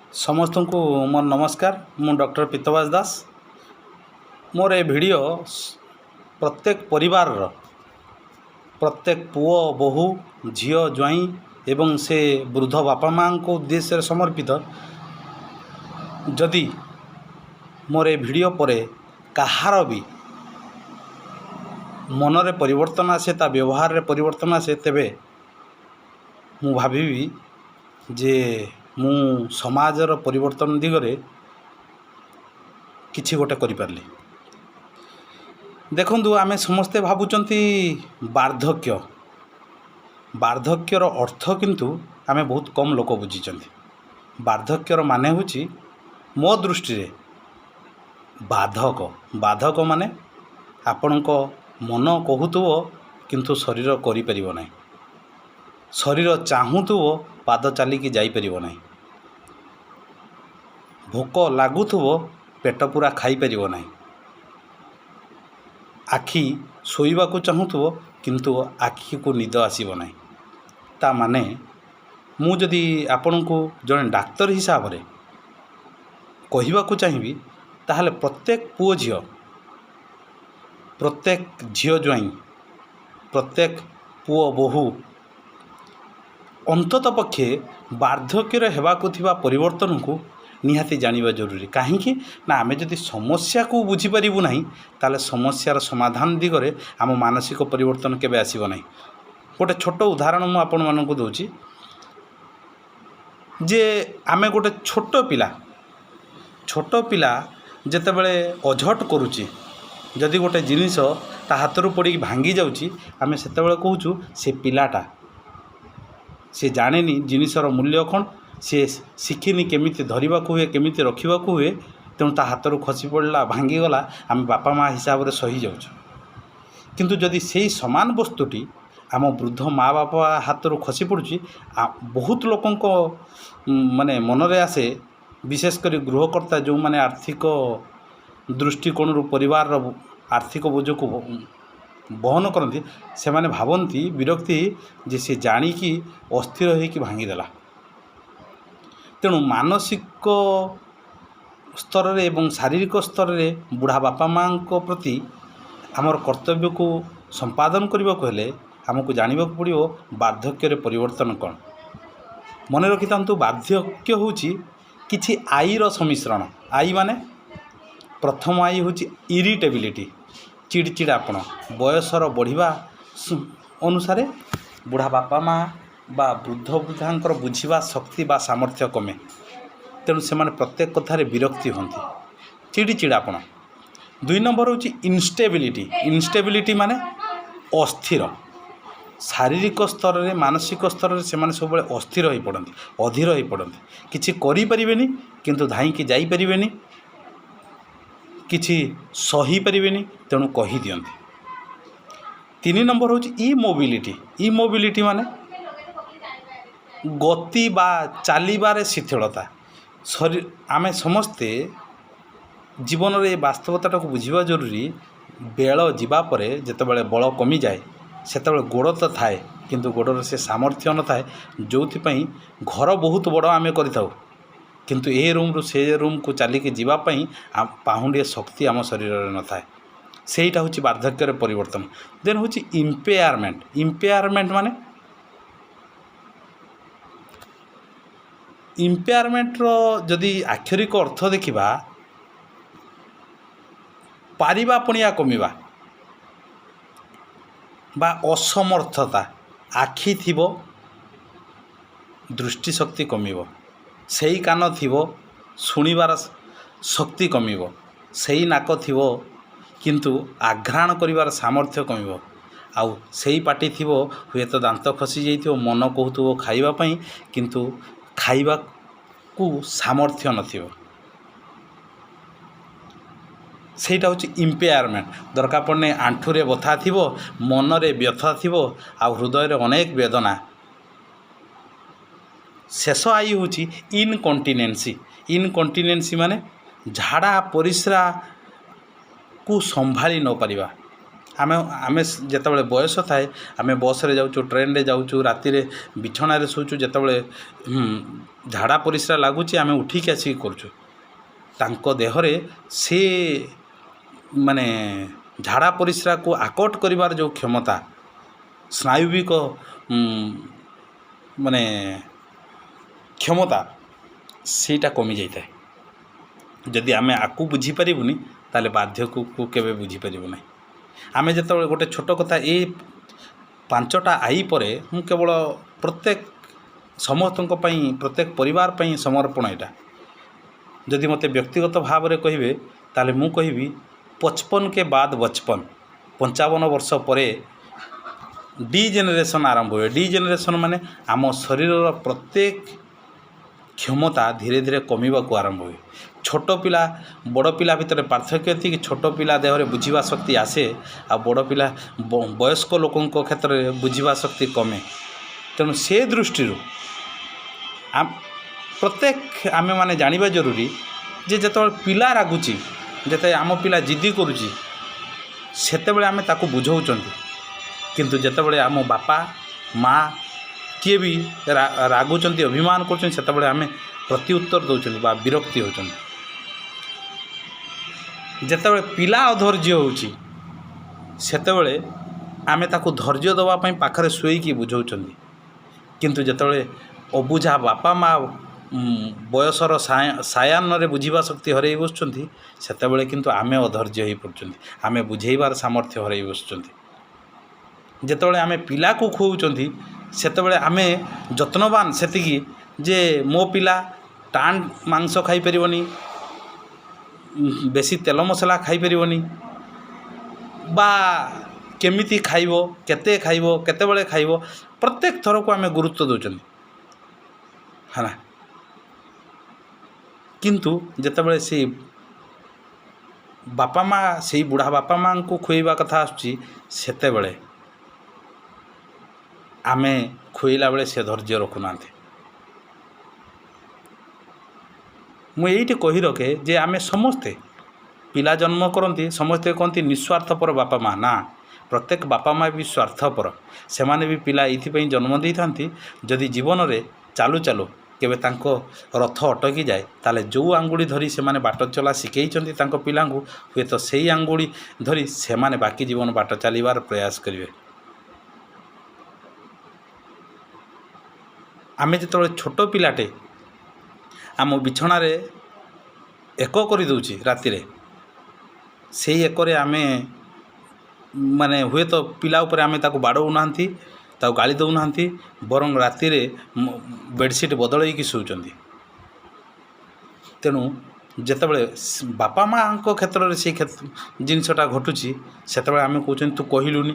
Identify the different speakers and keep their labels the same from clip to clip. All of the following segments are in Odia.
Speaker 1: ସମସ୍ତଙ୍କୁ ମୋର ନମସ୍କାର। ମୁଁ ଡକ୍ଟର ପୀତବାସ ଦାସ। ମୋର ଏ ଭିଡ଼ିଓ ପ୍ରତ୍ୟେକ ପରିବାରର ପ୍ରତ୍ୟେକ ପୁଅ, ବୋହୂ, ଝିଅ, ଜ୍ୱାଇଁ ଏବଂ ସେ ବୃଦ୍ଧ ବାପା ମାଆଙ୍କ ଉଦ୍ଦେଶ୍ୟରେ ସମର୍ପିତ। ଯଦି ମୋର ଏ ଭିଡ଼ିଓ ପରେ କାହାର ବି ମନରେ ପରିବର୍ତ୍ତନ ଆସେ, ତା ବ୍ୟବହାରରେ ପରିବର୍ତ୍ତନ ଆସେ, ତେବେ ମୁଁ ଭାବିବି ଯେ ମୁଁ ସମାଜର ପରିବର୍ତ୍ତନ ଦିଗରେ କିଛି ଗୋଟେ କରିପାରିଲି। ଦେଖନ୍ତୁ, ଆମେ ସମସ୍ତେ ଭାବୁଛନ୍ତି ବାର୍ଦ୍ଧକ୍ୟ। ବାର୍ଦ୍ଧକ୍ୟର ଅର୍ଥ କିନ୍ତୁ ଆମେ ବହୁତ କମ୍ ଲୋକ ବୁଝିଛନ୍ତି। ବାର୍ଦ୍ଧକ୍ୟର ମାନେ ହେଉଛି ମୋ ଦୃଷ୍ଟିରେ ବାଧକ। ବାଧକ ମାନେ ଆପଣଙ୍କ ମନ କହୁଥିବ, କିନ୍ତୁ ଶରୀର କରିପାରିବ ନାହିଁ। ଶରୀର ଚାହୁଁଥିବ, ପାଦ ଚାଲିକି ଯାଇପାରିବ ନାହିଁ। ଭୋକ ଲାଗୁଥିବ, ପେଟ ପୂରା ଖାଇପାରିବ ନାହିଁ। ଆଖି ଶୋଇବାକୁ ଚାହୁଁଥିବ, କିନ୍ତୁ ଆଖିକୁ ନିଦ ଆସିବ ନାହିଁ। ତା ମାନେ ମୁଁ ଯଦି ଆପଣଙ୍କୁ ଜଣେ ଡାକ୍ତର ହିସାବରେ କହିବାକୁ ଚାହିଁବି, ତାହେଲେ ପ୍ରତ୍ୟେକ ପୁଅ ଝିଅ, ପ୍ରତ୍ୟେକ ଝିଅ ଜ୍ୱାଇଁ, ପ୍ରତ୍ୟେକ ପୁଅ ବୋହୂ ଅନ୍ତତଃ ପକ୍ଷେ ବାର୍ଦ୍ଧକ୍ୟରେ ହେବାକୁ ଥିବା ପରିବର୍ତ୍ତନକୁ ନିହାତି ଜାଣିବା ଜରୁରୀ। କାହିଁକି ନା ଆମେ ଯଦି ସମସ୍ୟାକୁ ବୁଝିପାରିବୁ ନାହିଁ, ତାହେଲେ ସମସ୍ୟାର ସମାଧାନ ଦିଗରେ ଆମ ମାନସିକ ପରିବର୍ତ୍ତନ କେବେ ଆସିବ ନାହିଁ। ଗୋଟେ ଛୋଟ ଉଦାହରଣ ମୁଁ ଆପଣମାନଙ୍କୁ ଦେଉଛି ଯେ ଆମେ ଗୋଟେ ଛୋଟ ପିଲା, ଛୋଟ ପିଲା ଯେତେବେଳେ ଅଝଟ କରୁଛି, ଯଦି ଗୋଟେ ଜିନିଷ ତା ହାତରୁ ପଡ଼ିକି ଭାଙ୍ଗି ଯାଉଛି, ଆମେ ସେତେବେଳେ କହୁଛୁ ସେ ପିଲାଟା, ସେ ଜାଣେନି ଜିନିଷର ମୂଲ୍ୟ କ'ଣ, ସିଏ ଶିଖିନି କେମିତି ଧରିବାକୁ ହୁଏ, କେମିତି ରଖିବାକୁ ହୁଏ, ତେଣୁ ତା ହାତରୁ ଖସି ପଡ଼ିଲା, ଭାଙ୍ଗିଗଲା। ଆମେ ବାପା ମା' ହିସାବରେ ସହିଯାଉଛୁ। କିନ୍ତୁ ଯଦି ସେଇ ସମାନ ବସ୍ତୁଟି ଆମ ବୃଦ୍ଧ ମା' ବାପା ହାତରୁ ଖସି ପଡ଼ୁଛି, ବହୁତ ଲୋକଙ୍କ ମାନେ ମନରେ ଆସେ, ବିଶେଷ କରି ଗୃହକର୍ତ୍ତା ଯେଉଁମାନେ ଆର୍ଥିକ ଦୃଷ୍ଟିକୋଣରୁ ପରିବାରର ଆର୍ଥିକ ବୋଝକୁ ବହନ କରନ୍ତି, ସେମାନେ ଭାବନ୍ତି ବିରକ୍ତି ଯେ ସେ ଜାଣିକି ଅସ୍ଥିର ହେଇକି ଭାଙ୍ଗିଦେଲା। ତେଣୁ ମାନସିକ ସ୍ତରରେ ଏବଂ ଶାରୀରିକ ସ୍ତରରେ ବୁଢ଼ା ବାପା ମାଆଙ୍କ ପ୍ରତି ଆମର କର୍ତ୍ତବ୍ୟକୁ ସମ୍ପାଦନ କରିବାକୁ ହେଲେ ଆମକୁ ଜାଣିବାକୁ ପଡ଼ିବ ବାର୍ଦ୍ଧକ୍ୟରେ ପରିବର୍ତ୍ତନ କ'ଣ। ମନେ ରଖିଥାନ୍ତୁ, ବାର୍ଦ୍ଧକ୍ୟ ହେଉଛି କିଛି ଆଇର ସମ୍ମିଶ୍ରଣ। I ମାନେ ପ୍ରଥମ I ହେଉଛି ଇରିଟେବିଲିଟି, ଚିଡ଼ଚିଡ଼ାପଣ। ବୟସର ବଢ଼ିବା ଅନୁସାରେ ବୁଢ଼ା ବାପା ମା' ବା ବୃଦ୍ଧ ବୃଦ୍ଧାଙ୍କର ବୁଝିବା ଶକ୍ତି ବା ସାମର୍ଥ୍ୟ କମେ। ତେଣୁ ସେମାନେ ପ୍ରତ୍ୟେକ କଥାରେ ବିରକ୍ତି ହୁଅନ୍ତି, ଚିଡ଼ିଚିଡ଼ାପଣ। ଦୁଇ ନମ୍ବର ହେଉଛି ଇନଷ୍ଟେବିଲିଟି। ଇନଷ୍ଟେବିଲିଟି ମାନେ ଅସ୍ଥିର। ଶାରୀରିକ ସ୍ତରରେ, ମାନସିକ ସ୍ତରରେ ସେମାନେ ସବୁବେଳେ ଅସ୍ଥିର ହୋଇପଡ଼ନ୍ତି, ଅଧୀର ହୋଇପଡ଼ନ୍ତି। କିଛି କରିପାରିବେନି, କିନ୍ତୁ ଧାଇଁକି ଯାଇପାରିବେନି, କିଛି ସହିପାରିବେନି, ତେଣୁ କହିଦିଅନ୍ତି। ତିନି ନମ୍ବର ହେଉଛି ଇମୋବିଲିଟି। ଇମୋବିଲିଟି ମାନେ ଗତି ବା ଚାଲିବାରେ ଶିଥିଳତା। ଆମେ ସମସ୍ତେ ଜୀବନରେ ଏ ବାସ୍ତବତାଟାକୁ ବୁଝିବା ଜରୁରୀ। ବେଳ ଯିବା ପରେ ଯେତେବେଳେ ବଳ କମିଯାଏ, ସେତେବେଳେ ଗୋଡ଼ ତ ଥାଏ, କିନ୍ତୁ ଗୋଡ଼ର ସେ ସାମର୍ଥ୍ୟ ନଥାଏ, ଯେଉଁଥିପାଇଁ ଘର ବହୁତ ବଡ଼ ଆମେ କରିଥାଉ, କିନ୍ତୁ ଏ ରୁମ୍ରୁ ସେ ରୁମ୍କୁ ଚାଲିକି ଯିବା ପାଇଁ ପାହୁଣ୍ଡିଏ ଶକ୍ତି ଆମ ଶରୀରରେ ନଥାଏ। ସେଇଟା ହେଉଛି ବାର୍ଦ୍ଧକ୍ୟରେ ପରିବର୍ତ୍ତନ। ଦେନ୍ ହେଉଛି ଇମ୍ପେୟାରମେଣ୍ଟ। ଇମ୍ପେୟାରମେଣ୍ଟ ମାନେ, ଇମ୍ପେୟାରମେଣ୍ଟର ଯଦି ଆକ୍ଷରିକ ଅର୍ଥ ଦେଖିବା, ପାରିବା ପଣିଆ କମିବା ବା ଅସମର୍ଥତା। ଆଖି ଥିବ, ଦୃଷ୍ଟିଶକ୍ତି କମିବ। ସେଇ କାନ ଥିବ, ଶୁଣିବାର ଶକ୍ତି କମିବ। ସେଇ ନାକ ଥିବ, କିନ୍ତୁ ଆଘ୍ରାଣ କରିବାର ସାମର୍ଥ୍ୟ କମିବ। ଆଉ ସେଇ ପାଟି ଥିବ, ହୁଏତ ଦାନ୍ତ ଖସି ଯାଇଥିବ, ମନ କହୁଥିବ ଖାଇବା ପାଇଁ, କିନ୍ତୁ ଖାଇବାକୁ ସାମର୍ଥ୍ୟ ନଥିବ। ସେଇଟା ହେଉଛି ଇମ୍ପେୟାରମେଣ୍ଟ। ଦରକାର ପଡ଼ିଲେ ଆଣ୍ଠୁରେ ବଥା ଥିବ, ମନରେ ବ୍ୟଥା ଥିବ ଆଉ ହୃଦୟରେ ଅନେକ ବେଦନା। ଶେଷ I ହେଉଛି ଇନକଣ୍ଟିନେନ୍ସି। ଇନକଣ୍ଟିନେନ୍ସି ମାନେ ଝାଡ଼ା ପରିସ୍ରାକୁ ସମ୍ଭାଳି ନପାରିବା। ଆମେ ଯେତେବେଳେ ବୟସ ଥାଏ, ଆମେ ବସ୍ରେ ଯାଉଛୁ, ଟ୍ରେନରେ ଯାଉଛୁ, ରାତିରେ ବିଛଣାରେ ଶୋଉଛୁ, ଯେତେବେଳେ ଝାଡ଼ା ପରିସ୍ରା ଲାଗୁଛି, ଆମେ ଉଠିକି ଆସିକି କରୁଛୁ। ତାଙ୍କ ଦେହରେ ସେ ମାନେ ଝାଡ଼ା ପରିସ୍ରାକୁ ଆକଟ କରିବାର ଯେଉଁ କ୍ଷମତା, ସ୍ନାୟୁବିକ ମାନେ କ୍ଷମତା, ସେଇଟା କମିଯାଇଥାଏ। ଯଦି ଆମେ ଆକୁ ବୁଝିପାରିବୁନି, ତାହେଲେ ବାର୍ଦ୍ଧକ୍ୟକୁ କେବେ ବୁଝିପାରିବୁ ନାହିଁ। ଆମେ ଯେତେବେଳେ ଗୋଟେ ଛୋଟ କଥା, ଏଇ 5ଟା I ପରେ ମୁଁ କେବଳ ପ୍ରତ୍ୟେକ ସମସ୍ତଙ୍କ ପାଇଁ, ପ୍ରତ୍ୟେକ ପରିବାର ପାଇଁ ସମର୍ପଣ ଏଇଟା। ଯଦି ମୋତେ ବ୍ୟକ୍ତିଗତ ଭାବରେ କହିବେ, ତାହେଲେ ମୁଁ କହିବି 55 କେ ବାଦ ବଚପନ। 55 ବର୍ଷ ପରେ ଡିଜେନେରେସନ୍ ଆରମ୍ଭ ହୁଏ। ଡିଜେନେରେସନ୍ ମାନେ ଆମ ଶରୀରର ପ୍ରତ୍ୟେକ କ୍ଷମତା ଧୀରେ ଧୀରେ କମିବାକୁ ଆରମ୍ଭ ହୁଏ। ଛୋଟ ପିଲା, ବଡ଼ ପିଲା ଭିତରେ ପାର୍ଥକ୍ୟ ଏତିକି, ଛୋଟ ପିଲା ଦେହରେ ବୁଝିବା ଶକ୍ତି ଆସେ ଆଉ ବଡ଼ ପିଲା, ବୟସ୍କ ଲୋକଙ୍କ କ୍ଷେତ୍ରରେ ବୁଝିବା ଶକ୍ତି କମେ। ତେଣୁ ସେ ଦୃଷ୍ଟିରୁ ପ୍ରତ୍ୟେକ ଆମେମାନେ ଜାଣିବା ଜରୁରୀ ଯେ ଯେତେବେଳେ ପିଲା ରାଗୁଛି, ଯେତେବେଳେ ଆମ ପିଲା ଜିଦି କରୁଛି, ସେତେବେଳେ ଆମେ ତାକୁ ବୁଝାଉଛନ୍ତି। କିନ୍ତୁ ଯେତେବେଳେ ଆମ ବାପା ମା କିଏ ବି ରାଗୁଛନ୍ତି, ଅଭିମାନ କରୁଛନ୍ତି, ସେତେବେଳେ ଆମେ ପ୍ରତି ଉତ୍ତର ଦେଉଛନ୍ତି ବା ବିରକ୍ତି ହେଉଛନ୍ତି। ଯେତେବେଳେ ପିଲା ଅଧୈର୍ଯ୍ୟ ହେଉଛି, ସେତେବେଳେ ଆମେ ତାକୁ ଧୈର୍ଯ୍ୟ ଦେବା ପାଇଁ ପାଖରେ ଶୋଇକି ବୁଝାଉଛନ୍ତି। କିନ୍ତୁ ଯେତେବେଳେ ଅବୁଝା ବାପା ମା ବୟସର ସାୟାହ୍ନରେ ବୁଝିବା ଶକ୍ତି ହରାଇ ବସୁଛନ୍ତି, ସେତେବେଳେ କିନ୍ତୁ ଆମେ ଅଧୈର୍ଯ୍ୟ ହୋଇପଡ଼ୁଛନ୍ତି, ଆମେ ବୁଝେଇବାର ସାମର୍ଥ୍ୟ ହରାଇ ବସୁଛନ୍ତି। ଯେତେବେଳେ ଆମେ ପିଲାକୁ ଖୁଆଉଛନ୍ତି, ସେତେବେଳେ ଆମେ ଯତ୍ନବାନ ସେତିକି ଯେ ମୋ ପିଲା ଟାଣ ମାଂସ ଖାଇପାରିବନି, ବେଶୀ ତେଲ ମସଲା ଖାଇପାରିବନି, ବା କେମିତି ଖାଇବ, କେତେ ଖାଇବ, କେତେବେଳେ ଖାଇବ, ପ୍ରତ୍ୟେକ ଥରକୁ ଆମେ ଗୁରୁତ୍ୱ ଦେଉଛନ୍ତି, ହେଲା। କିନ୍ତୁ ଯେତେବେଳେ ସେଇ ବାପା ମା, ସେଇ ବୁଢ଼ା ବାପା ମାଆଙ୍କୁ ଖୁଆଇବା କଥା ଆସୁଛି, ସେତେବେଳେ ଆମେ ଖୁଆଇଲା ବେଳେ ସେ ଧୈର୍ଯ୍ୟ ରଖୁନାହାନ୍ତି। ମୁଁ ଏଇଠି କହି ରଖେ ଯେ ଆମେ ସମସ୍ତେ ପିଲା ଜନ୍ମ କରନ୍ତି, ସମସ୍ତେ କହନ୍ତି ନିସ୍ୱାର୍ଥପର ବାପା ମା'। ନା, ପ୍ରତ୍ୟେକ ବାପା ମା' ବି ସ୍ୱାର୍ଥପର। ସେମାନେ ବି ପିଲା ଏଇଥିପାଇଁ ଜନ୍ମ ଦେଇଥାନ୍ତି, ଯଦି ଜୀବନରେ ଚାଲୁ ଚାଲୁ କେବେ ତାଙ୍କ ରଥ ଅଟକି ଯାଏ, ତାହେଲେ ଯେଉଁ ଆଙ୍ଗୁଳି ଧରି ସେମାନେ ବାଟ ଚଲା ଶିଖେଇଛନ୍ତି ତାଙ୍କ ପିଲାଙ୍କୁ, ହୁଏତ ସେଇ ଆଙ୍ଗୁଳି ଧରି ସେମାନେ ବାକି ଜୀବନ ବାଟ ଚାଲିବାର ପ୍ରୟାସ କରିବେ। ଆମେ ଯେତେବେଳେ ଛୋଟ ପିଲାଟେ ଆମ ବିଛଣାରେ ଏକ କରିଦେଉଛି ରାତିରେ, ସେଇ ଏକରେ ଆମେ ମାନେ ହୁଏତ ପିଲା ଉପରେ ଆମେ ତାକୁ ବାଡ଼ଉନାହାନ୍ତି, ତାକୁ ଗାଳି ଦେଉନାହାନ୍ତି, ବରଂ ରାତିରେ ବେଡ଼ସିଟ୍ ବଦଳେଇକି ଶୋଉଛନ୍ତି। ତେଣୁ ଯେତେବେଳେ ବାପା ମାଆଙ୍କ କ୍ଷେତ୍ରରେ ସେଇ ଜିନିଷଟା ଘଟୁଛି, ସେତେବେଳେ ଆମେ କହୁଛନ୍ତି ତୁ କହିଲୁନି।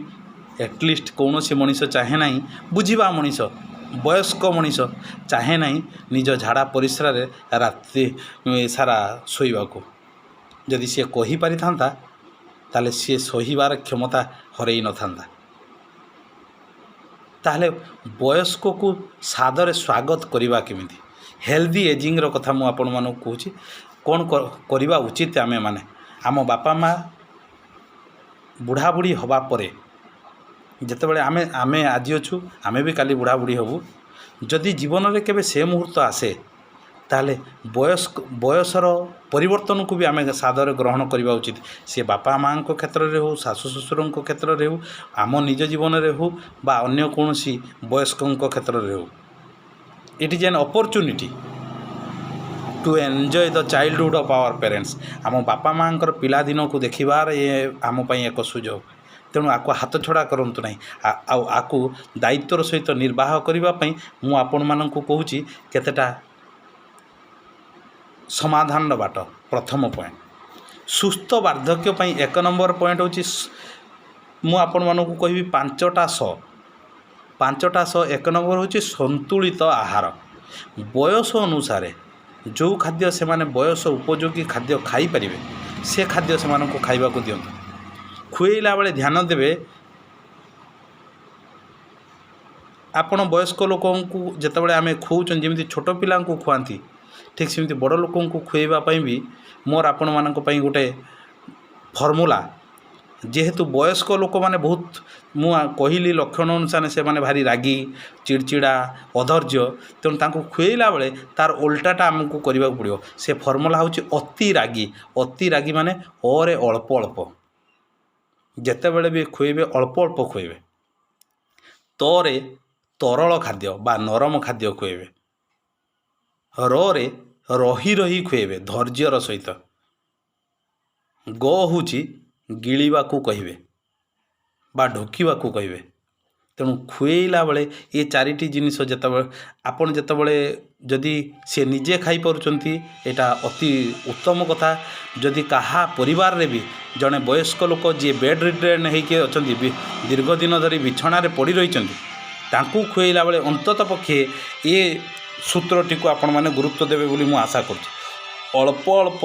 Speaker 1: ଆଟଲିଷ୍ଟ କୌଣସି ମଣିଷ ଚାହେଁ ନାହିଁ, ବୁଝିବା ମଣିଷ, ବୟସ୍କ ମଣିଷ ଚାହେଁ ନାହିଁ ନିଜ ଝାଡ଼ା ପରିସ୍ରାରେ ରାତି ସାରା ଶୋଇବାକୁ। ଯଦି ସିଏ କହିପାରିଥାନ୍ତା, ତାହେଲେ ସିଏ ସହିବାର କ୍ଷମତା ହରେଇ ନଥାନ୍ତା। ତାହେଲେ ବୟସ୍କକୁ ସାଦରେ ସ୍ୱାଗତ କରିବା କେମିତି? ହେଲ୍ଦି ଏଜିଂର କଥା ମୁଁ ଆପଣମାନଙ୍କୁ କହୁଛି। କ'ଣ କରିବା ଉଚିତ ଆମେମାନେ ଆମ ବାପା ମା' ବୁଢ଼ାବୁଢ଼ୀ ହେବା ପରେ? ଯେତେବେଳେ ଆମେ ଆଜି ଅଛୁ, ଆମେ ବି କାଲି ବୁଢ଼ାବୁଢ଼ୀ ହେବୁ। ଯଦି ଜୀବନରେ କେବେ ସେ ମୁହୂର୍ତ୍ତ ଆସେ, ତାହେଲେ ବୟସର ପରିବର୍ତ୍ତନକୁ ବି ଆମେ ସାଦରେ ଗ୍ରହଣ କରିବା ଉଚିତ। ସେ ବାପା ମାଆଙ୍କ କ୍ଷେତ୍ରରେ ହେଉ, ଶାଶୁ ଶ୍ୱଶୁରଙ୍କ କ୍ଷେତ୍ରରେ ହେଉ, ଆମ ନିଜ ଜୀବନରେ ହେଉ ବା ଅନ୍ୟ କୌଣସି ବୟସ୍କଙ୍କ କ୍ଷେତ୍ରରେ ହେଉ। It is an opportunity to enjoy the childhood of our parents. ଆମ ବାପା ମାଆଙ୍କର ପିଲାଦିନକୁ ଦେଖିବାର ଏ ଆମ ପାଇଁ ଏକ ସୁଯୋଗ। ତେଣୁ ଆକୁ ହାତ ଛଡ଼ା କରନ୍ତୁ ନାହିଁ। ଆଉ ଆକୁ ଦାୟିତ୍ୱର ସହିତ ନିର୍ବାହ କରିବା ପାଇଁ ମୁଁ ଆପଣମାନଙ୍କୁ କହୁଛି କେତେଟା ସମାଧାନର ବାଟ। ପ୍ରଥମ ପଏଣ୍ଟ, ସୁସ୍ଥ ବାର୍ଦ୍ଧକ୍ୟ ପାଇଁ 1 ନମ୍ବର ପଏଣ୍ଟ ହେଉଛି, ମୁଁ ଆପଣମାନଙ୍କୁ କହିବି 5ଟା ସ। 5ଟା ସ। 1 ନମ୍ବର ହେଉଛି ସନ୍ତୁଳିତ ଆହାର। ବୟସ ଅନୁସାରେ ଯେଉଁ ଖାଦ୍ୟ ସେମାନେ ବୟସ ଉପଯୋଗୀ ଖାଦ୍ୟ ଖାଇପାରିବେ, ସେ ଖାଦ୍ୟ ସେମାନଙ୍କୁ ଖାଇବାକୁ ଦିଅନ୍ତୁ। ଖୁଏଇଲା ବେଳେ ଧ୍ୟାନ ଦେବେ। ଆପଣ ବୟସ୍କ ଲୋକଙ୍କୁ ଯେତେବେଳେ ଆମେ ଖୁଆଉଛନ୍ତି, ଯେମିତି ଛୋଟ ପିଲାଙ୍କୁ ଖୁଆନ୍ତି, ଠିକ୍ ସେମିତି ବଡ଼ ଲୋକଙ୍କୁ ଖୁଆଇବା ପାଇଁ ବି ମୋର ଆପଣମାନଙ୍କ ପାଇଁ ଗୋଟେ ଫର୍ମୁଲା, ଯେହେତୁ ବୟସ୍କ ଲୋକମାନେ ବହୁତ, ମୁଁ କହିଲି ଲକ୍ଷଣ ଅନୁସାରେ ସେମାନେ ଭାରି ରାଗି, ଚିଡ଼ଚିଡ଼ା, ଅଧୈର୍ଯ୍ୟ। ତେଣୁ ତାଙ୍କୁ ଖୁଏଇଲା ବେଳେ ତାର ଓଲଟାଟା ଆମକୁ କରିବାକୁ ପଡ଼ିବ। ସେ ଫର୍ମୁଲା ହେଉଛି ଅତି ରାଗି। ଅତି ରାଗି ମାନେ ଅରେ ଅଳ୍ପ ଅଳ୍ପ, ଯେତେବେଳେ ବି ଖୁଏଇବେ ଅଳ୍ପ ଅଳ୍ପ ଖୁଏଇବେ। ତରେ ତରଳ ଖାଦ୍ୟ ବା ନରମ ଖାଦ୍ୟ ଖୁଏଇବେ। ରରେ ରହି ରହି ଖୁଏଇବେ ଧୈର୍ଯ୍ୟର ସହିତ। ଗ ହେଉଛି ଗିଳିବାକୁ କହିବେ ବା ଢୋକିବାକୁ କହିବେ। ତେଣୁ ଖୁଏଇଲା ବେଳେ ଏ ଚାରିଟି ଜିନିଷ ଯେତେବେଳେ ଆପଣ ଯେତେବେଳେ ଯଦି ସେ ନିଜେ ଖାଇପାରୁଛନ୍ତି, ଏଇଟା ଅତି ଉତ୍ତମ କଥା। ଯଦି କାହା ପରିବାରରେ ବି ଜଣେ ବୟସ୍କ ଲୋକ ଯିଏ ବେଡ଼୍ ରିଡେନ୍ ହେଇକି ଅଛନ୍ତି, ଦୀର୍ଘ ଦିନ ଧରି ବିଛଣାରେ ପଡ଼ି ରହିଛନ୍ତି, ତାଙ୍କୁ ଖୁଏଇଲା ବେଳେ ଅନ୍ତତଃ ପକ୍ଷେ ଏ ସୂତ୍ରଟିକୁ ଆପଣମାନେ ଗୁରୁତ୍ୱ ଦେବେ ବୋଲି ମୁଁ ଆଶା କରୁଛି। ଅଳ୍ପ ଅଳ୍ପ,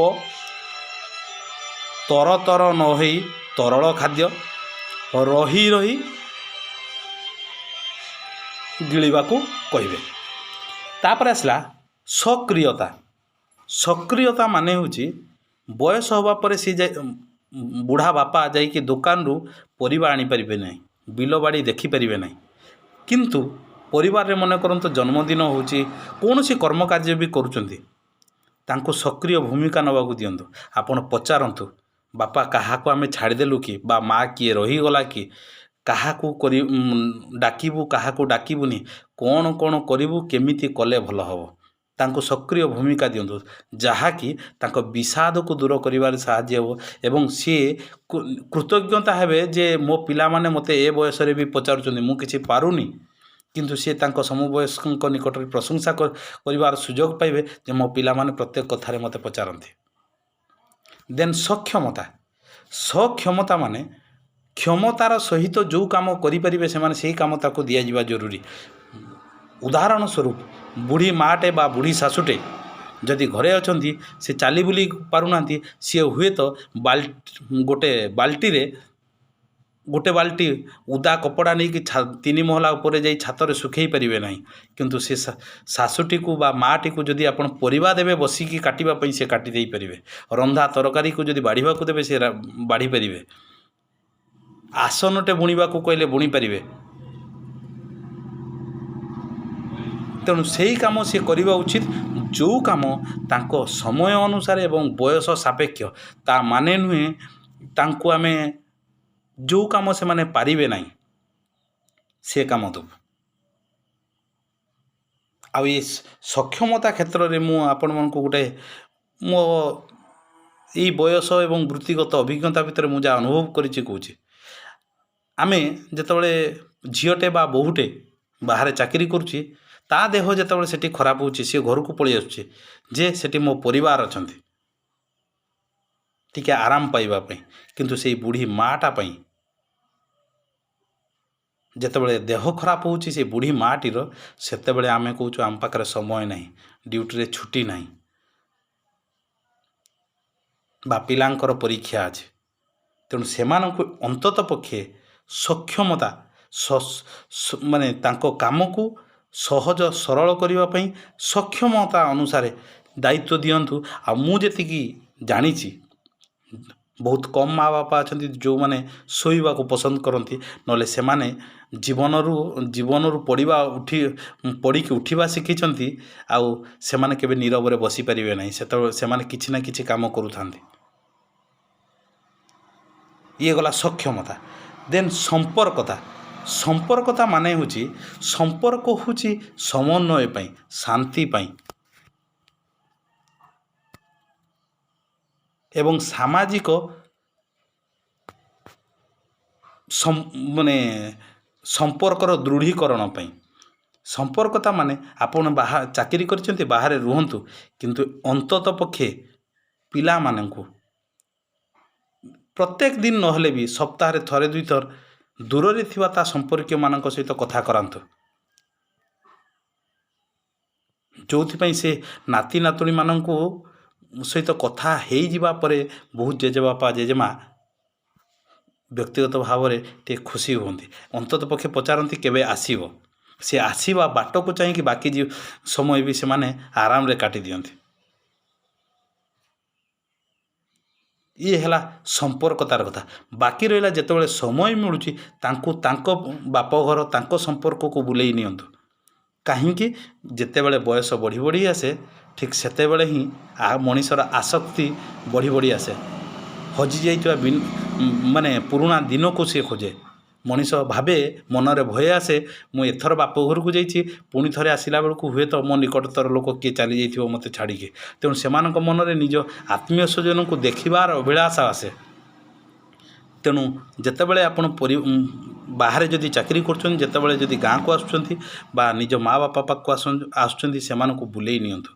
Speaker 1: ତର ତର ନ ହେଇ ତରଳ ଖାଦ୍ୟ, ରହି ରହି ଗିଳିବାକୁ କହିବେ। ତାପରେ ଆସିଲା ସକ୍ରିୟତା। ସକ୍ରିୟତା ମାନେ ହେଉଛି ବୟସ ହେବା ପରେ ସିଏ ଯାଇ ବୁଢ଼ା ବାପା ଯାଇକି ଦୋକାନରୁ ପରିବା ଆଣିପାରିବେ ନାହିଁ, ବିଲ ବାଡ଼ି ଦେଖିପାରିବେ ନାହିଁ, କିନ୍ତୁ ପରିବାରରେ ମନେ କରନ୍ତୁ ଜନ୍ମଦିନ ହେଉଛି, କୌଣସି କର୍ମ କାର୍ଯ୍ୟ ବି କରୁଛନ୍ତି, ତାଙ୍କୁ ସକ୍ରିୟ ଭୂମିକା ନେବାକୁ ଦିଅନ୍ତୁ। ଆପଣ ପଚାରନ୍ତୁ, ବାପା କାହାକୁ ଆମେ ଛାଡ଼ିଦେଲୁ କି, ବା ମା କିଏ ରହିଗଲା କି, କାହାକୁ କରି ଡାକିବୁ, କାହାକୁ ଡାକିବୁନି, କ'ଣ କ'ଣ କରିବୁ, କେମିତି କଲେ ଭଲ ହେବ। ତାଙ୍କୁ ସକ୍ରିୟ ଭୂମିକା ଦିଅନ୍ତୁ, ଯାହାକି ତାଙ୍କ ବିଷାଦକୁ ଦୂର କରିବାରେ ସାହାଯ୍ୟ ହେବ ଏବଂ ସିଏ କୃତଜ୍ଞତା ହେବେ ଯେ ମୋ ପିଲାମାନେ ମୋତେ ଏ ବୟସରେ ବି ପଚାରୁଛନ୍ତି, ମୁଁ କିଛି ପାରୁନି। କିନ୍ତୁ ସିଏ ତାଙ୍କ ସମବୟସ୍କଙ୍କ ନିକଟରେ ପ୍ରଶଂସା କରିବାର ସୁଯୋଗ ପାଇବେ ଯେ ମୋ ପିଲାମାନେ ପ୍ରତ୍ୟେକ କଥାରେ ମୋତେ ପଚାରନ୍ତି। ଦେନ୍ ସକ୍ଷମତା। ସକ୍ଷମତା ମାନେ କ୍ଷମତାର ସହିତ ଯେଉଁ କାମ କରିପାରିବେ ସେମାନେ, ସେଇ କାମ ତାକୁ ଦିଆଯିବା ଜରୁରୀ। ଉଦାହରଣ ସ୍ୱରୂପ, ବୁଢ଼ୀ ମାଆଟେ ବା ବୁଢ଼ୀ ଶାଶୁଟେ ଯଦି ଘରେ ଅଛନ୍ତି, ସେ ଚାଲି ବୁଲି ପାରୁନାହାନ୍ତି, ସିଏ ହୁଏତ ଗୋଟେ ବାଲ୍ଟିରେ ଗୋଟେ ବାଲ୍ଟି ଉଦା କପଡ଼ା ନେଇକି ତିନି ମହଲା ଉପରେ ଯାଇ ଛାତରେ ଶୁଖେଇ ପାରିବେ ନାହିଁ, କିନ୍ତୁ ସେ ଶାଶୁଟିକୁ ବା ମାଆଟିକୁ ଯଦି ଆପଣ ପରିବା ଦେବେ ବସିକି କାଟିବା ପାଇଁ, ସେ କାଟି ଦେଇପାରିବେ। ରନ୍ଧା ତରକାରୀକୁ ଯଦି ବାଢ଼ିବାକୁ ଦେବେ, ସେ ବାଢ଼ିପାରିବେ। ଆସନଟେ ବୁଣିବାକୁ କହିଲେ ବୁଣିପାରିବେ। ତେଣୁ ସେଇ କାମ ସିଏ କରିବା ଉଚିତ ଯେଉଁ କାମ ତାଙ୍କ ସମୟ ଅନୁସାରେ ଏବଂ ବୟସ ସାପେକ୍ଷ। ତା ମାନେ ନୁହେଁ ତାଙ୍କୁ ଆମେ ଯେଉଁ କାମ ସେମାନେ ପାରିବେ ନାହିଁ ସେ କାମ ଦେବୁ। ଆଉ ଏ ସକ୍ଷମତା କ୍ଷେତ୍ରରେ ମୁଁ ଆପଣମାନଙ୍କୁ ଗୋଟେ ମୋ ଏଇ ବୟସ ଏବଂ ବୃତ୍ତିଗତ ଅଭିଜ୍ଞତା ଭିତରେ ମୁଁ ଯାହା ଅନୁଭବ କରିଛି କହୁଛି। ଆମେ ଯେତେବେଳେ ଝିଅଟେ ବା ବୋହୂଟେ ବାହାରେ ଚାକିରି କରୁଛି, ତା ଦେହ ଯେତେବେଳେ ସେଠି ଖରାପ ହେଉଛି, ସିଏ ଘରକୁ ପଳେଇ ଆସୁଛି ଯେ ସେଠି ମୋ ପରିବାର ଅଛନ୍ତି ଟିକେ ଆରାମ ପାଇବା ପାଇଁ। କିନ୍ତୁ ସେଇ ବୁଢ଼ୀ ମାଆଟା ପାଇଁ ଯେତେବେଳେ ଦେହ ଖରାପ ହେଉଛି ସେ ବୁଢ଼ୀ ମାଆଟିର, ସେତେବେଳେ ଆମେ କହୁଛୁ ଆମ ପାଖରେ ସମୟ ନାହିଁ, ଡ୍ୟୁଟିରେ ଛୁଟି ନାହିଁ ବା ପିଲାଙ୍କର ପରୀକ୍ଷା ଅଛି। ତେଣୁ ସେମାନଙ୍କୁ ଅନ୍ତତଃ ପକ୍ଷେ ସକ୍ଷମତା ମାନେ ତାଙ୍କ କାମକୁ ସହଜ ସରଳ କରିବା ପାଇଁ ସକ୍ଷମତା ଅନୁସାରେ ଦାୟିତ୍ୱ ଦିଅନ୍ତୁ। ଆଉ ମୁଁ ଯେତିକି ଜାଣିଛି, ବହୁତ କମ୍ ମା ବାପା ଅଛନ୍ତି ଯେଉଁମାନେ ଶୋଇବାକୁ ପସନ୍ଦ କରନ୍ତି, ନହେଲେ ସେମାନେ ଜୀବନରୁ ପଡ଼ିବା ଉଠି ପଡ଼ିକି ଉଠିବା ଶିଖିଛନ୍ତି ଆଉ ସେମାନେ କେବେ ନୀରବରେ ବସିପାରିବେ ନାହିଁ। ସେତେବେଳେ ସେମାନେ କିଛି ନା କିଛି କାମ କରୁଥାନ୍ତି। ଇଏ ଗଲା ସକ୍ଷମତା। ଦେନ୍ ସମ୍ପର୍କତା। ସମ୍ପର୍କତା ମାନେ ହେଉଛି, ସମ୍ପର୍କ ହେଉଛି ସମନ୍ୱୟ ପାଇଁ, ଶାନ୍ତି ପାଇଁ ଏବଂ ସାମାଜିକ ମାନେ ସମ୍ପର୍କର ଦୃଢ଼ୀକରଣ ପାଇଁ। ସମ୍ପର୍କତା ମାନେ ଆପଣ ଚାକିରି କରିଛନ୍ତି, ବାହାରେ ରୁହନ୍ତୁ, କିନ୍ତୁ ଅନ୍ତତଃ ପକ୍ଷେ ପିଲାମାନଙ୍କୁ ପ୍ରତ୍ୟେକ ଦିନ ନହେଲେ ବି ସପ୍ତାହରେ ଥରେ ଦୁଇଥର ଦୂରରେ ଥିବା ତା ସମ୍ପର୍କୀୟମାନଙ୍କ ସହିତ କଥା କରାନ୍ତୁ, ଯେଉଁଥିପାଇଁ ସେ ନାତି ନାତୁଣୀମାନଙ୍କୁ ସହିତ କଥା ହେଇଯିବା ପରେ ବହୁତ ଜେଜେବାପା ଜେଜେମା ବ୍ୟକ୍ତିଗତ ଭାବରେ ଟିକେ ଖୁସି ହୁଅନ୍ତି। ଅନ୍ତତଃ ପକ୍ଷେ ପଚାରନ୍ତି କେବେ ଆସିବ। ସେ ଆସିବା ବାଟକୁ ଚାହିଁକି ବାକି ସମୟ ବି ସେମାନେ ଆରାମରେ କାଟି ଦିଅନ୍ତି। ଇଏ ହେଲା ସମ୍ପର୍କତାର କଥା। ବାକି ରହିଲା, ଯେତେବେଳେ ସମୟ ମିଳୁଛି, ତାଙ୍କୁ ତାଙ୍କ ବାପଘର, ତାଙ୍କ ସମ୍ପର୍କକୁ ବୁଲେଇ ନିଅନ୍ତୁ। କାହିଁକି? ଯେତେବେଳେ ବୟସ ବଢ଼ି ବଢ଼ି ଆସେ, ଠିକ୍ ସେତେବେଳେ ହିଁ ମଣିଷର ଆସକ୍ତି ବଢ଼ି ବଢ଼ି ଆସେ। ହଜିଯାଇଥିବା ମାନେ ପୁରୁଣା ଦିନକୁ ସିଏ ଖୋଜେ। ମଣିଷ ଭାବେ, ମନରେ ଭୟ ଆସେ, ମୁଁ ଏଥର ବାପ ଘରକୁ ଯାଇଛି, ପୁଣି ଥରେ ଆସିଲା ବେଳକୁ ହୁଏତ ମୋ ନିକଟତର ଲୋକ କିଏ ଚାଲିଯାଇଥିବ ମୋତେ ଛାଡ଼ିକି। ତେଣୁ ସେମାନଙ୍କ ମନରେ ନିଜ ଆତ୍ମୀୟ ସ୍ୱଜନଙ୍କୁ ଦେଖିବାର ଅଭିଳାଷ ଆସେ। ତେଣୁ ଯେତେବେଳେ ଆପଣ ବାହାରେ ଯଦି ଚାକିରି କରୁଛନ୍ତି, ଯେତେବେଳେ ଯଦି ଗାଁକୁ ଆସୁଛନ୍ତି ବା ନିଜ ମା' ବାପା ପାଖକୁ ଆସୁଛନ୍ତି, ସେମାନଙ୍କୁ ବୁଲେଇ ନିଅନ୍ତୁ,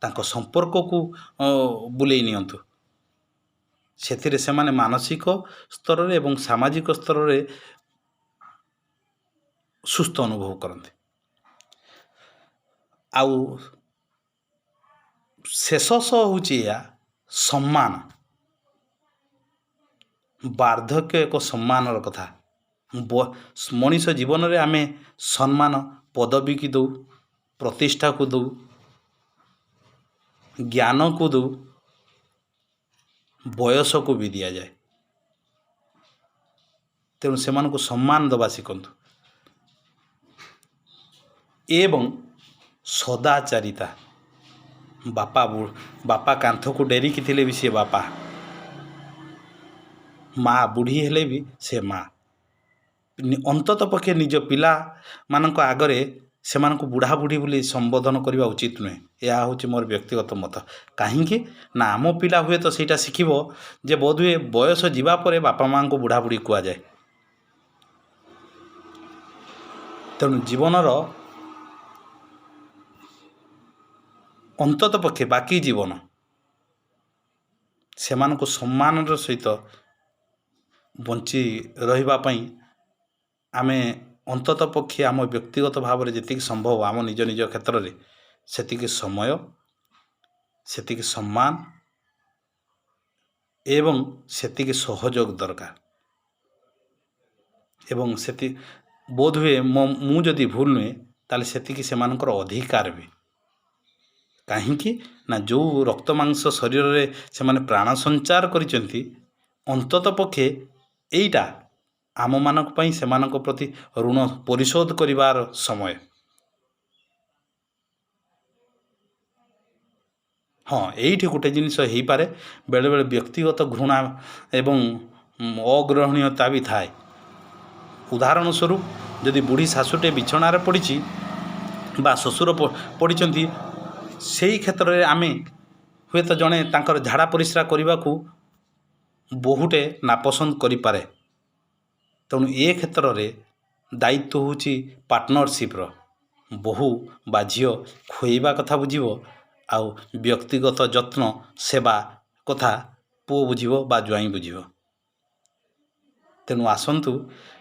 Speaker 1: ତାଙ୍କ ସମ୍ପର୍କକୁ ବୁଲେଇ ନିଅନ୍ତୁ। ସେଥିରେ ସେମାନେ ମାନସିକ ସ୍ତରରେ ଏବଂ ସାମାଜିକ ସ୍ତରରେ ସୁସ୍ଥ ଅନୁଭବ କରନ୍ତି। ଆଉ ଶେଷ ହେଉଛି ଏହା, ସମ୍ମାନ। ବାର୍ଦ୍ଧକ୍ୟ ଏକ ସମ୍ମାନର କଥା। ମଣିଷ ଜୀବନରେ ଆମେ ସମ୍ମାନ ପଦବୀକି ଦେଉ, ପ୍ରତିଷ୍ଠାକୁ ଦେଉ, ଜ୍ଞାନକୁ ଦେଉ, ବୟସକୁ ବି ଦିଆଯାଏ। ତେଣୁ ସେମାନଙ୍କୁ ସମ୍ମାନ ଦେବା ଶିଖନ୍ତୁ। ଏବଂ ସଦାଚାରିତା। ବାପା ବାପା କାନ୍ଥକୁ ଡେରିକି ଥିଲେ ବି ସିଏ ବାପା, ମା ବୁଢ଼ୀ ହେଲେ ବି ସେ ମା। ଅନ୍ତତଃ ପକ୍ଷେ ନିଜ ପିଲାମାନଙ୍କ ଆଗରେ ସେମାନଙ୍କୁ ବୁଢ଼ା ବୁଢ଼ୀ ବୋଲି ସମ୍ବୋଧନ କରିବା ଉଚିତ ନୁହେଁ। ଏହା ହେଉଛି ମୋର ବ୍ୟକ୍ତିଗତ ମତ। କାହିଁକି ନା ଆମ ପିଲା ହୁଏତ ସେଇଟା ଶିଖିବ ଯେ ବୋଧହୁଏ ବୟସ ଯିବା ପରେ ବାପା ମାଆଙ୍କୁ ବୁଢ଼ା ବୁଢ଼ୀ କୁହାଯାଏ। ତେଣୁ ଜୀବନର ଅନ୍ତତଃ ପକ୍ଷେ ବାକି ଜୀବନ ସେମାନଙ୍କୁ ସମ୍ମାନର ସହିତ ବଞ୍ଚି ରହିବା ପାଇଁ ଆମେ ଅନ୍ତତଃ ପକ୍ଷେ ଆମ ବ୍ୟକ୍ତିଗତ ଭାବରେ ଯେତିକି ସମ୍ଭବ, ଆମ ନିଜ ନିଜ କ୍ଷେତ୍ରରେ ସେତିକି ସମୟ, ସେତିକି ସମ୍ମାନ ଏବଂ ସେତିକି ସହଯୋଗ ଦରକାର। ଏବଂ ସେତି ବୋଧହୁଏ ମୁଁ ଯଦି ଭୁଲ ନୁହେଁ, ତାହେଲେ ସେତିକି ସେମାନଙ୍କର ଅଧିକାର ବି। କାହିଁକି ନା ଯେଉଁ ରକ୍ତ ମାଂସ ଶରୀରରେ ସେମାନେ ପ୍ରାଣ ସଞ୍ଚାର କରିଛନ୍ତି, ଅନ୍ତତଃ ପକ୍ଷେ ଏଇଟା ଆମମାନଙ୍କ ପାଇଁ ସେମାନଙ୍କ ପ୍ରତି ଋଣ ପରିଶୋଧ କରିବାର ସମୟ। ହଁ, ଏଇଠି ଗୋଟେ ଜିନିଷ ହେଇପାରେ, ବେଳେବେଳେ ବ୍ୟକ୍ତିଗତ ଘୃଣା ଏବଂ ଅଗ୍ରହଣୀୟତା ବି ଥାଏ। ଉଦାହରଣ ସ୍ୱରୂପ, ଯଦି ବୁଢ଼ୀ ଶାଶୁଟେ ବିଛଣାରେ ପଡ଼ିଛି ବା ଶ୍ୱଶୁର ପଡ଼ିଛନ୍ତି, ସେଇ କ୍ଷେତ୍ରରେ ଆମେ ହୁଏତ ଜଣେ ତାଙ୍କର ଝାଡ଼ା ପରିସ୍ରା କରିବାକୁ ବୋହୂଟେ ନାପସନ୍ଦ କରିପାରେ। ତେଣୁ ଏ କ୍ଷେତ୍ରରେ ଦାୟିତ୍ୱ ହେଉଛି ପାର୍ଟନରସିପ୍ର। ବୋହୂ ବା ଝିଅ ଖୁଏଇବା କଥା ବୁଝିବ, ଆଉ ବ୍ୟକ୍ତିଗତ ଯତ୍ନ ସେବା କଥା ପୁଅ ବୁଝିବ ବା ଜ୍ୱାଇଁ ବୁଝିବ। ତେଣୁ ଆସନ୍ତୁ,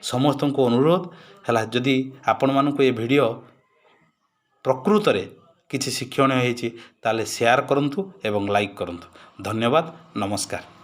Speaker 1: ସମସ୍ତଙ୍କୁ ଅନୁରୋଧ ହେଲା, ଯଦି ଆପଣମାନଙ୍କୁ ଏ ଭିଡ଼ିଓ ପ୍ରକୃତରେ କିଛି ଶିକ୍ଷଣୀୟ ହେଇଛି, ତାହେଲେ ସେୟାର କରନ୍ତୁ ଏବଂ ଲାଇକ୍ କରନ୍ତୁ। ଧନ୍ୟବାଦ, ନମସ୍କାର।